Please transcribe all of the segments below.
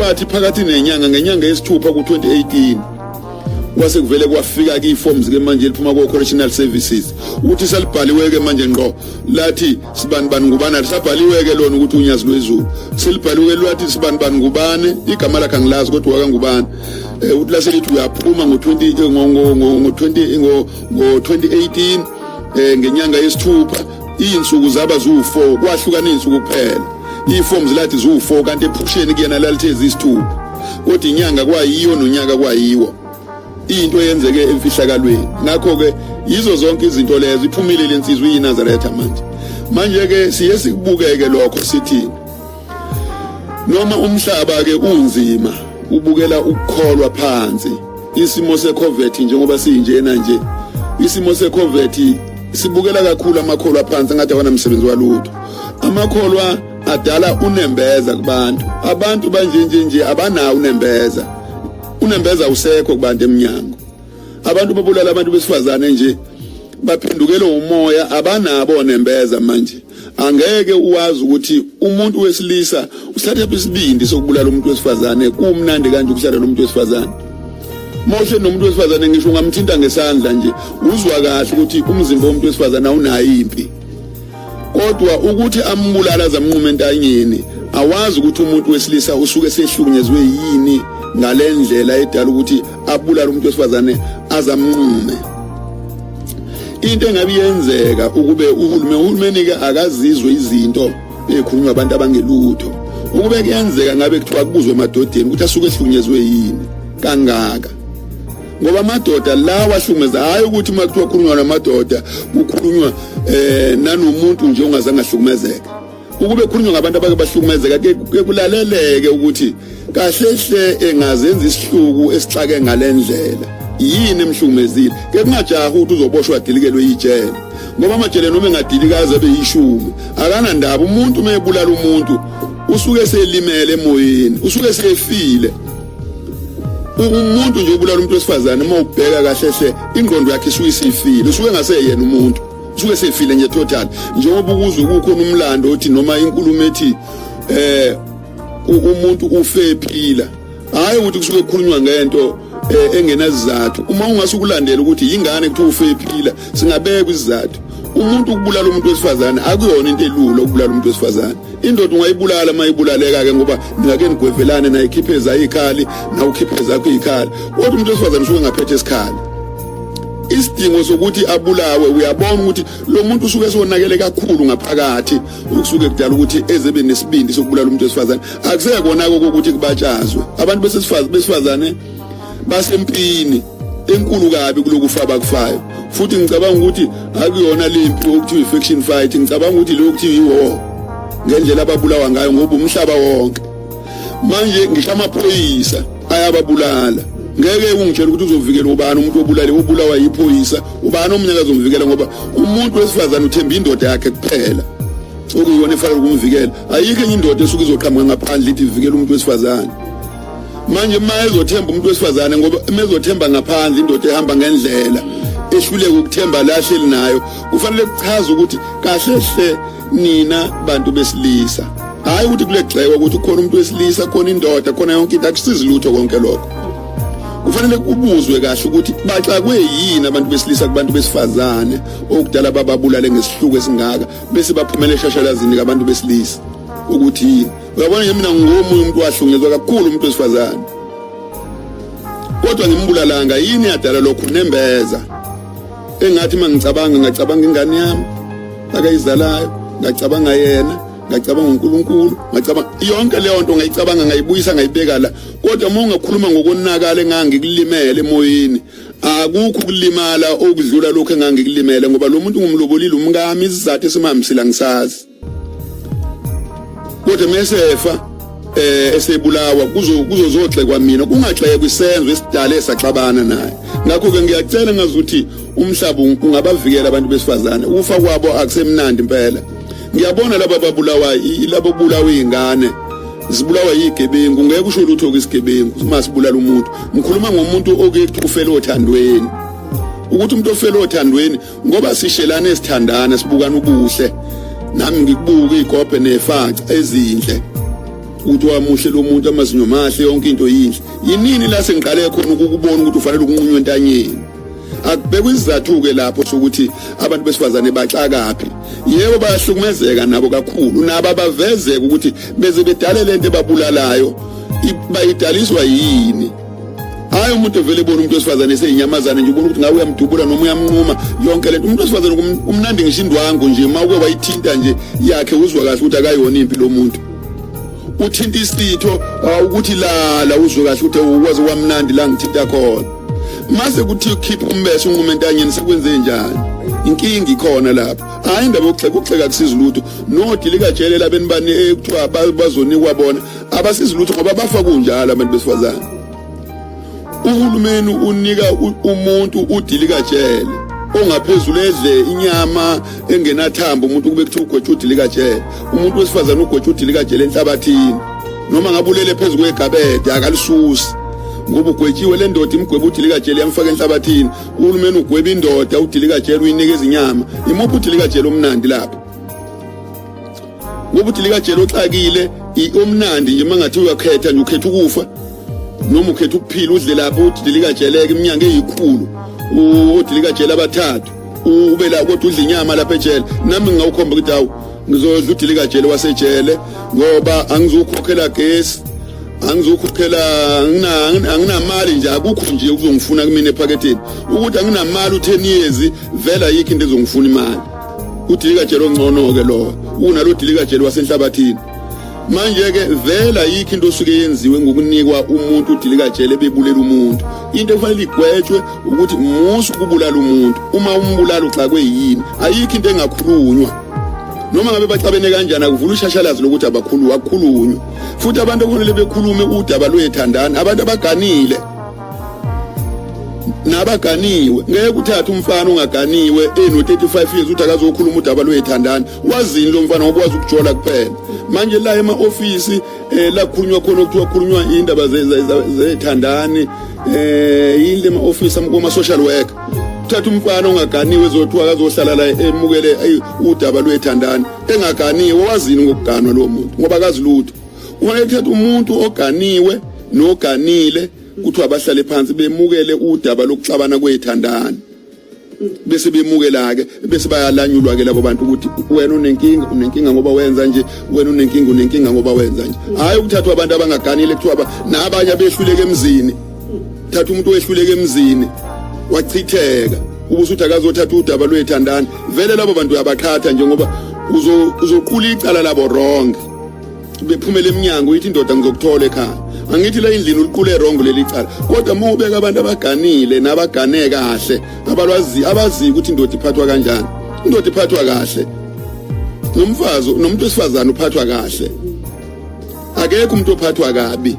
Kwathi phakathi nenyanga ngenyanga yesithupha ku-2018 kwase kuvele kwafika ke i-forms ke manje liphuma ko-correctional services ukuthi salibhaliwe ke manje ngqo lathi sibani bani ngubani alisabhaliwe ke lona ukuthi unyazi lwezulu selibhaliwe lwathi sibani bani ngubane igama lakhe angilazi kodwa wakangubani eh, uthi lase lithi uyaphuma ngo-20 eh, ngo-20 ngo-2018 eh, ngenyanga yesithupha iy'nsuku zaba ziwu-4 kwahlukana iy'nsuku kuphela iy'forms lathi ziwu-4 kanti ephusheni kuyena lalithe ziyisithupha kodwa inyanga kwayiyo nonyaka kwayiwo into eyenzeke emfihlakalweni ngakho-ke yizo zonke izinto lezo iphumile le nsizwa iyinazaretha manje manje-ke siye sikubukeke lokho sithi noma umhlaba-ke unzima ubukela ukukholwa phansi isimo sekhovethi njengoba sinjena nje isimo sekhovethi sibukela kakhulu amakholwa phansi ngathi awanamsebenzi walutho amakholwa adala unembeza kubantu abantu banje nje nje abanawo unembeza unembeza usekho kubantu emnyango abantu babulala abantu besifazane nje baphendukele umoya abanabo nembeza manje angeke uwazi ukuthi umuntu wesilisa usathatha isibindi sokubulala umuntu wesifazane kumnandi kanje ukuhlala nomuntu wesifazane mawuhleli nomuntu wesifazane ngisho ungamthinta ngesandla nje uzwa kahle ukuthi umzimba womuntu wesifazane awunayo impi kodwa ukuthi ambulala azamnquma entanyeni awazi ukuthi umuntu wesilisa usuke sehlukunyezwe yini ngalendlela edala ukuthi abulale umuntu wesifazane azamnqume into engabe yenzeka ukube uhulumeni uhulumeni ke akazizwe izinto ekhulunywa abantu abangelutho ukube kuyenzeka ngabe kuthiwa kubuzwe emadodeni ukuthi asuke ehlukunyezwe yini kangaka ngoba amadoda lawa ahlukumeza hayi ukuthi uma kuthiwa khulunywa namadoda kukhulunywa eh nanomuntu nje ongazange ahlukumezeke ukube khulunywa ngabantu abake bahlukumezeka ke kulaleleke ukuthi kahle hle engazenza isihluku esixake ngalendlela yini emhlukumezile ke kungajaha ukuthi uzoboshwa adilikelwe ijele ngoba amajele noma engadilikaze abe yishumi akanandaba umuntu uma ebulala umuntu usuke selimele emoyeni usuke sefile umuntu nje ubulala umuntu wesifazane uma ubheka kahle hle ingqondo yakhe isuke isifile usuke ngaseyena umuntu usuke sefile nje total njengoba ukuzwe kukhona umlando othi noma inkulumo ethi eh umuntu ufe ephila hayi ukuthi kusuke kukhulunywa ngento eh, engenazizathu uma ungase ukulandela ukuthi yingane kuthiwa ufe ephila singabeka isizathu umuntu ukubulala umuntu wesifazane akuyona into elula ukubulala umuntu wesifazane indoda ungayibulala uma ibulaleka ke ngoba ningake nigwevelane naye ikhipheza ikhali nawe ukhiphe zakho ikhali kodwa umuntu wesifazane usuke ngaphethe isikhali isidingo sokuthi abulawe uyabona ukuthi lo muntu usuke esonakele kakhulu ngaphakathi ukusuke kudala ukuthi ezebe nesibindi sokubulala umuntu wesifazane akusekona ukuthi kubatshazwe abantu besifazane besifazane basempini enkulu kabi kulokufa abakufayo futhi ngicabanga ukuthi akuyona lempi okuthiwa i-faction fight ngicabanga ukuthi leyo kuthiwa i-war ngendlela ababulawa ngayo ngoba umhlaba wonke manje ngisho amaphoyisa ayababulala ngeke ungitshela ukuthi uzovikela ubani umuntu obulale ubulawa yiphoyisa ubani omunye akazomvikela ngoba umuntu wesifazane uthemba indoda yakhe kuphela okuyiyona efanele ukumvikela ayikho enye indoda esuke izoqhamuka ngaphandle ithi ivikela umuntu wesifazane manje uma ezothemba umuntu wesifazane ngoba uma ezothemba ngaphandle indoda ehamba ngendlela ehluleka ukuthemba la ahleli nayo kufanele kuchaze ukuthi kahle hle nina bantu besilisa hayi ukuthi kulegxekwa ukuthi ukhona umuntu wesilisa khona indoda khona yonke into akusizi lutho konke lokho kufanele kubuzwe kahle ukuthi baxakwe yini abantu besilisa kubantu besifazane okudala bababulale ngesihluku esingaka bese baphumele eshashalazini kabantu besilisa ukuthi yini uyabona nje mina ngomunye umuntu wahlukunyezwa kakhulu umuntu wesifazane kodwa ngimbulalanga yini yadala lokhu nembeza engathi uma ngicabanga ngacabanga ingane yami akayizalayo ngacabanga yena ngacabanga uNkulunkulu ngacabanga yonke leyo nto ngayicabanga ngayibuyisa ngayibeka la kodwa uma ungakhuluma ngokonakala engangikulimele emoyeni akukho ukulimala okudlula lokho engangikulimele ngoba lo muntu ngumlobolile umkami isizathu esimhambisile angisazi kodwa mesefa eh esebulawa kuzo kuzozogxekwa mina kungagxekwa isenzo esidale saxabana naye ngakho ke ngiyacela ngazuthi umhlaba ungabavikela abantu besifazane ukufa kwabo akusemnandi impela ngiyabona laba babulawa labo bulawa izingane zibulawa yigebengu ngeke usho lutho kwisigebengu uma sibulala umuntu ngikhuluma ngomuntu oke ufele othandweni ukuthi umuntu ofele othandweni ngoba sishelana esithandana sibukana ubuhle nami ngikubuka igobhe nefaca ezinhle Ukuthi wamuhle lo muntu, amazinyo mahle, yonke into yinhle. Yinini la sengiqale khona ukukubona ukuthi ufanele ukunqunywa entanyeni? Akubhekwa isizathu-ke lapho sokuthi abantu besifazane baxakaphi. Yebo, bayahlukumezeka nabo kakhulu, nabo abavezeka ukuthi beze bedale lento ebabulalayo, bayidaliswa yini. Hayi, umuntu evele ebona umuntu wesifazane eseyinyamazane nje, ubona ukuthi ngawe uyamdubula noma uyamnquma yonke lento. Umuntu wesifazane umnandi ngisho indwangu nje, uma uke wayithinta nje yakhe, uzwa kahle ukuthi akayona impi lo muntu. Uthinta isitho ukuthi lala, uzwe kahle ukuthi ukwazi kwamnandi la ngithinta khona. Mase kuthi ukhipha umbese unqume entanyeni, sekwenze njani? Inkinga ikhona lapho. Hayi, indaba yokugxeka, ukugxeka kusiza lutho. Nodilikajele labeni bani ekuthiwa bazonikwa bona, abasizi lutho ngoba bafa kunjalo abantu besifazane. Uhulumeni unika umuntu udilikajele ongaphezulu, edle inyama engenathambo. Umuntu kube kuthiwa ugwetshwa udilikajele, umuntu wesifazane ugwetshwa udilikajele enhlabathini, noma ngabulele phezu kwegabede, akalisusi ngoba ugwetshiwe. Le ndoda imgweba udilikajele, yamfaka enhlabathini. Uhulumeni ugweba indoda udilikajele, uyinika izinyama. Imuphi udilikajele omnandi lapho? Ngoba udilikajele oxakile omnandi nje, mangathi uyakhetha nje, ukhetha ukufa noma ukhetha ukuphila, udle lapho udilikajele-ke iminyaka eyikhulu, odilikajele abathathu ube la, kodwa udla inyama lapha ejele. Nami ngingawukhomba ukuthi hawu, ngizodla udilikajele wasejele ngoba angizukhokhela gesi, angizukhokhela, anginamali nje, akukho nje ukuzongifuna kumina ephaketheni. Ukuthi anginamali u-10 years, vele ayikho into ezongifuna imali. Udilikajele ongcono-ke lowo unalo dilikajele wasenhlabathini. Manje-ke vele ayikho into osuke yenziwe ngokunikwa umuntu udilikajele bebulela umuntu. Into ekufanele igwetshwe ukuthi musu ukubulala umuntu. Uma umbulala uxakwe yini? Ayikho into engakhulunywa noma ngabe baxabene kanjani, akuvula ushashalazi lokuthi abakhulu, akukhulunywa. Futhi abantu okufanele bekhulume udaba lwethandana abantu abaganile nabaganiwe. Ngeke uthathe umfana ongaganiwe eno-35 years uthi akazokhuluma udaba lwethandana. Wazini lo mfana? Ngoba wazi ukujola kuphela. Manje la ema-ofisi la kukhulunywa khona, okuthiwa kukhulunywa indaba zethandani, yini ema-ofisi kuma-social worker, uthatha umfana ongaganiwe ezothiwa akazohlala la emukele udaba lwethandani engaganiwe. Wazini ngokuganwa lo muntu? Ngoba akazi lutho. Kufanele kuthatha umuntu oganiwe noganile, kuthiwa abahlale phansi bemukele udaba lokuxabana kwethandani, bese bemukela-ke, bese bayalanyulwa-ke labo bantu ukuthi wena unenkinga, unenkinga ngoba wenza nje, wena unenkinga, unenkinga ngoba wenza nje. Hhayi ukuthathwa abantu abangaganile, kuthiwa nabanye abehluleka emzini. Thatha umuntu owehluleka emzini wachitheka, ubusuthi akazothatha udaba lwethandani. Vele labo bantu uyabaqhatha nje ngoba uzoqula icala labo wrong. Bephumela eminyango, ithi indoda ngizokuthola ekhaya. Angithi la endlini uliqule wrong leli cala, kodwa uma ubeka abantu abaganile nabagane kahle, abalwazi, abazi ukuthi indoda iphathwa kanjani, indoda iphathwa kahle, nomfazi nomuntu wesifazane uphathwa kahle. Akekho umuntu ophathwa kabi,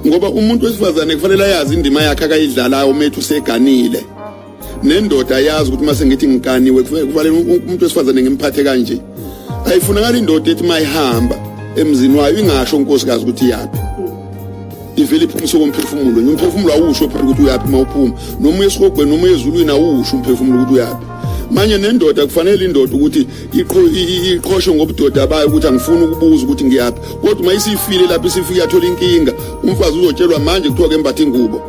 ngoba umuntu wesifazane kufanele ayazi indima yakhe akayidlalayo uma ethi useganile, nendoda ayazi ukuthi mase ngithi ngiganiwe kufanele umuntu wesifazane ngimphathe kanje. Ayifunakala indoda ethi mayihamba emzini wayo ingasho unkosikazi ukuthi iyaphi, ivele iphumise komphefumulo nje. Umphefumulo awusho phela ukuthi uyaphi uma uphuma, noma uye esihogweni noma uye ezulwini, awusho umphefumulo ukuthi uyaphi. Manje nendoda, kufanele indoda ukuthi iqhoshe ngobudoda bayo ukuthi angifuni ukubuza ukuthi ngiyaphi. Kodwa uma isifile lapho, isifike yathola inkinga, umfazi uzotshelwa manje, kuthiwa ke mbatha ingubo,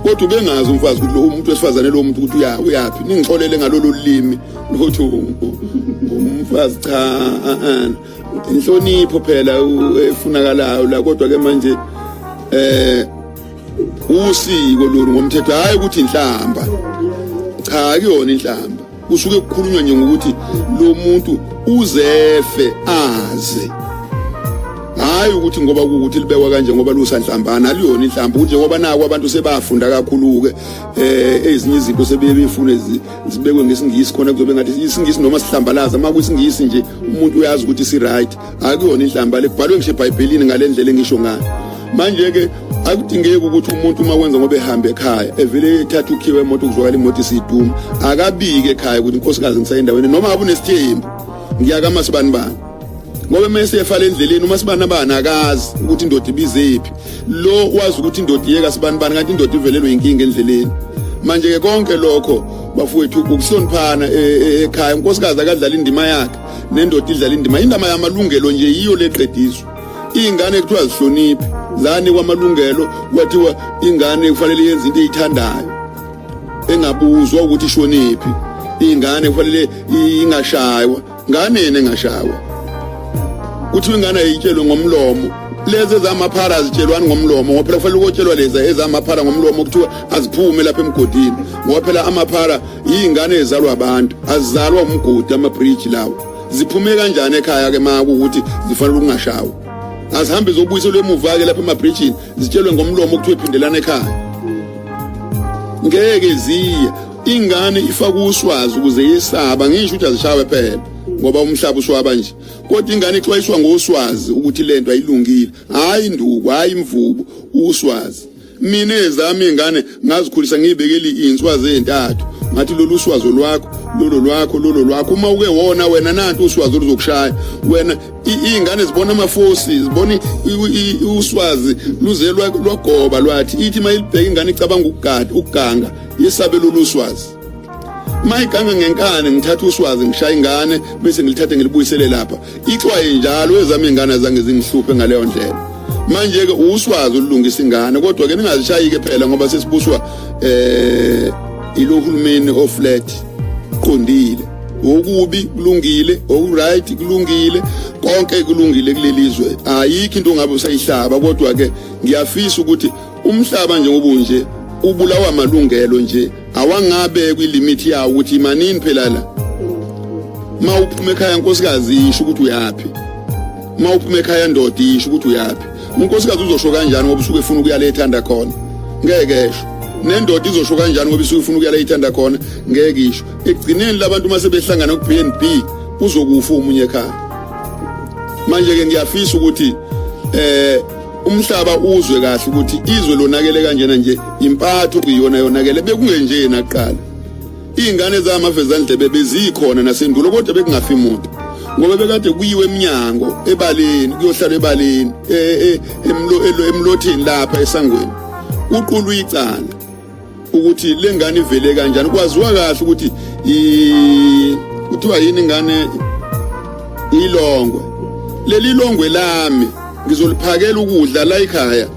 kodwa ubengazi umfazi ukuthi lo umuntu wesifazane, lo muntu ukuthi uyaphi. Ningixolele ngalolu limi ukuthi umfazi, cha, inhlonipho phela efunakalayo la. Kodwa ke manje usiko lolu ngomthetho, hayi ukuthi inhlamba, cha, akuyona inhlamba. Kusuke kukhulunywa nje ngokuthi lo muntu uzefe aze, hayi ukuthi ngoba kuwukuthi libekwa kanje ngoba lusanhlambana. Aliyona inhlamba, ukuthi njengoba nako abantu sebafunda kakhulu-ke ezinye izinto sebeye befune zibekwe ngesingisi, khona kuzobe ngathi isingisi noma sihlambalaza. Uma kwisingisi nje umuntu uyazi ukuthi si-right, akuyona inhlamba le. Kubhalwe ngisho ebhayibhelini ngale ndlela engisho ngayo. Manje-ke akudingeki ukuthi umuntu uma kwenza ngoba ehamba ekhaya evele ethatha ukhiwe emoto, kuzwakala imoto isiduma, akabike ekhaya ukuthi inkosikazi ngisayendaweni, noma ngabe unesithembu, ngiya kamasibani bani, ngoba uma esefala endleleni umasibani bani akazi ukuthi indoda ibizephi. Lo wazi ukuthi indoda iyeka sibani bani, kanti indoda ivelelwe inkinga endleleni. Manje ke konke lokho, bafowethu, ukuhloniphana ekhaya. Unkosikazi akadlala indima yakhe, nendoda idlala indima, indaba yamalungelo nje yiyo leqediswa. Iy'ngane kuthiwa zihloniphe, zanikwa amalungelo, kwathiwa ingane kufanele yenze into eyithandayo engabuzwa ukuthi ishonephi. Ingane kufanele ingashaywa, nganeni engashaywa? Kuthiwa ingane ayitshelwe ngomlomo. Lezi ezamaphara azitshelwani ngomlomo, ngoba phela kufanele ukotshelwa lezi ezamaphara ngomlomo, kuthiwa aziphume lapha emgodini, ngoba phela amaphara yiy'ngane ezalwa abantu, azizalwa umgodi, amabridge lawo. Ziphume kanjani ekhaya ke ma kuwukuthi zifanele ukungashawa? Azihambe zobuyiselwa emuva ke lapha emabridgini, zitshelwe ngomlomo, kuthiwe phindelana ekhaya. Ngeke ziye. Ingane ifaka uswazi ukuze yesaba, ngisho ukuthi azishawe phela ngoba umhlaba uswaba nje, kodwa ingane ixwayiswa ngoswazi ukuthi lento ayilungile. Hayi induku, hayi imvubu, uswazi. Mina ezami ingane ngazikhulisa ngiyibekele inswazi ezintathu, ngathi lolu swazo lwakho, lolo lwakho, lolo lwakho. Uma uke wona wena, nanti uswazi oluzokushaya wena. Iy'ngane zibona amafosi, zibona uswazi luze lwagoba, lwathi ithi uma ilibheka ingane icabanga ukugada ukuganga, yesabe lolu swazi. Uma iganga ngenkani, ngithatha uswazi ngishaya ingane, bese ngilithathe ngilibuyisele lapha, ixwaye njalo. Ezami ingane azange zingihluphe ngaleyo ndlela. Manje-ke uswazi olulungisa ingane, kodwa-ke ningazishayi-ke phela, ngoba sesibuswa ilo hulumeni oflat qondile. Okubi kulungile, okuright kulungile, konke kulungile kuleli zwe, ayikho into ongabe usayihlaba. Kodwa ke ngiyafisa ukuthi umhlaba njengoba unje ubulawa amalungelo nje, awangabe kwilimit yawo ukuthi imanini phela la. Ma uphuma ekhaya nkosikazi, isho ukuthi uyaphi. Ma uphuma ekhaya ndoda, isho ukuthi uyaphi. Unkosikazi uzosho kanjani ngoba usuke efuna ukuya le ethanda khona? Ngeke esho. Nendoda izosho kanjani ngoba isuke ifuna ukuya le ithanda khona? Ngeke isho. Ekugcineni labantu uma sebehlangana ku-BNB, uzokufa omunye ekhaya. Manje ke ngiyafisa ukuthi umhlaba uzwe kahle ukuthi izwe lonakele kanjena nje, impatho kuyiyona yonakele. Bekungenje naqala. Iy'ngane zamavezandlebe bezikhona nasendulo, kodwa bekungafi muntu, ngoba bekade kuyiwe eminyango ebaleni, kuyohlala ebaleni, emlotheni lapha esangweni, kuqulwa icala ukuthi lengane ivele kanjani, kwaziwa kahle ukuthi kuthiwa yini ingane. Ilongwe leli longwe lami ngizoliphakela ukudla la ekhaya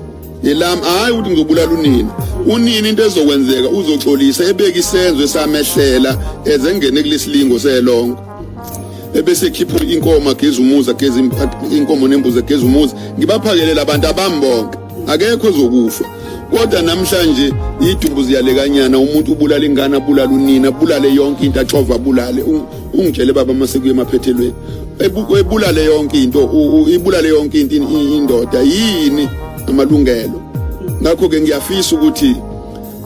elami, hayi ukuthi ngizobulala unina. Unina into ezokwenzeka uzoxolisa, ebeka isenzo esamehlela ezengene kulesilingo selongo, ebese ekhipha inkomo, ageza umuzi, ageza inkomo nembuzi, ageza umuzi, ngibaphakele labantu abami bonke, akekho ozokufa. Kodwa namhlanje idumbu ziyalekanyana, umuntu ubulala ingane, abulala unina, abulale yonke into, axova, abulale. Ungitshele baba, mase kuye emaphethelweni, ebulale yonke into, ibulale yonke into indoda. Yini amalungelo? Ngakho ke ngiyafisa ukuthi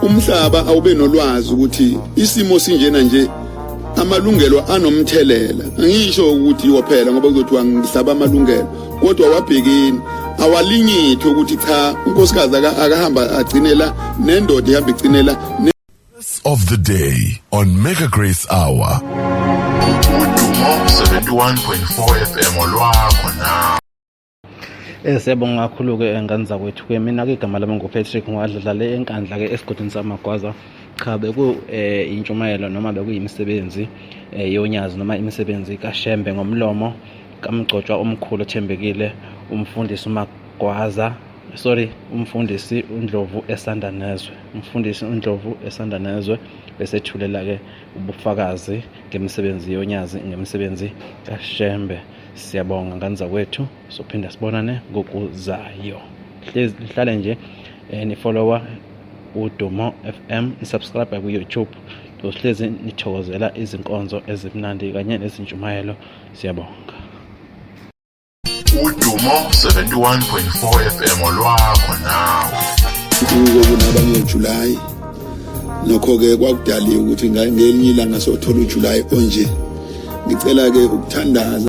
umhlaba awube nolwazi ukuthi isimo sinjena nje, amalungelo anomthelela. Angisho ukuthi yiwo phela, ngoba kuzothiwa ngihlaba amalungelo, kodwa wabhekini awalinyithwe ukuthi cha, unkosikazi akahamba agcinela, nendoda ihamba igcinela. Of the day on Mega Grace Hour. Udumo 71.4 FM, olwakho na. Siyabonga kakhulu-ke ngane zakwethu ke. Mina-ke igama lami nguPatrick ngwadladlale eNkandla ke esigodini samagwaza. Cha, beku intshumayelo noma bekuyimisebenzi yonyazi noma imisebenzi kaShembe ngomlomo kamgcotshwa omkhulu othembekile, umfundisi uMagwaza, sorry, umfundisi uNdlovu eSandanezwe, umfundisi uNdlovu eSandanezwe, besethulela ke ubufakazi ngemisebenzi yonyazi, ngemisebenzi kaShembe. Siyabonga ngane zakwethu, sophinda sibonane ngokuzayo. Hlezi nihlale nje nifollowa uDumo FM, nisubscribe ku-YouTube, tohlezi nithokozela izinkonzo ezimnandi kanye nezintshumayelo. Siyabonga. Udumo 71.4 FM, olwakho nawe. Kunabanye uJuly, nokho-ke kwakudaliwe ukuthi ngelinye ilanga sothola uJuly onje. Ngicela-ke ukuthandaza.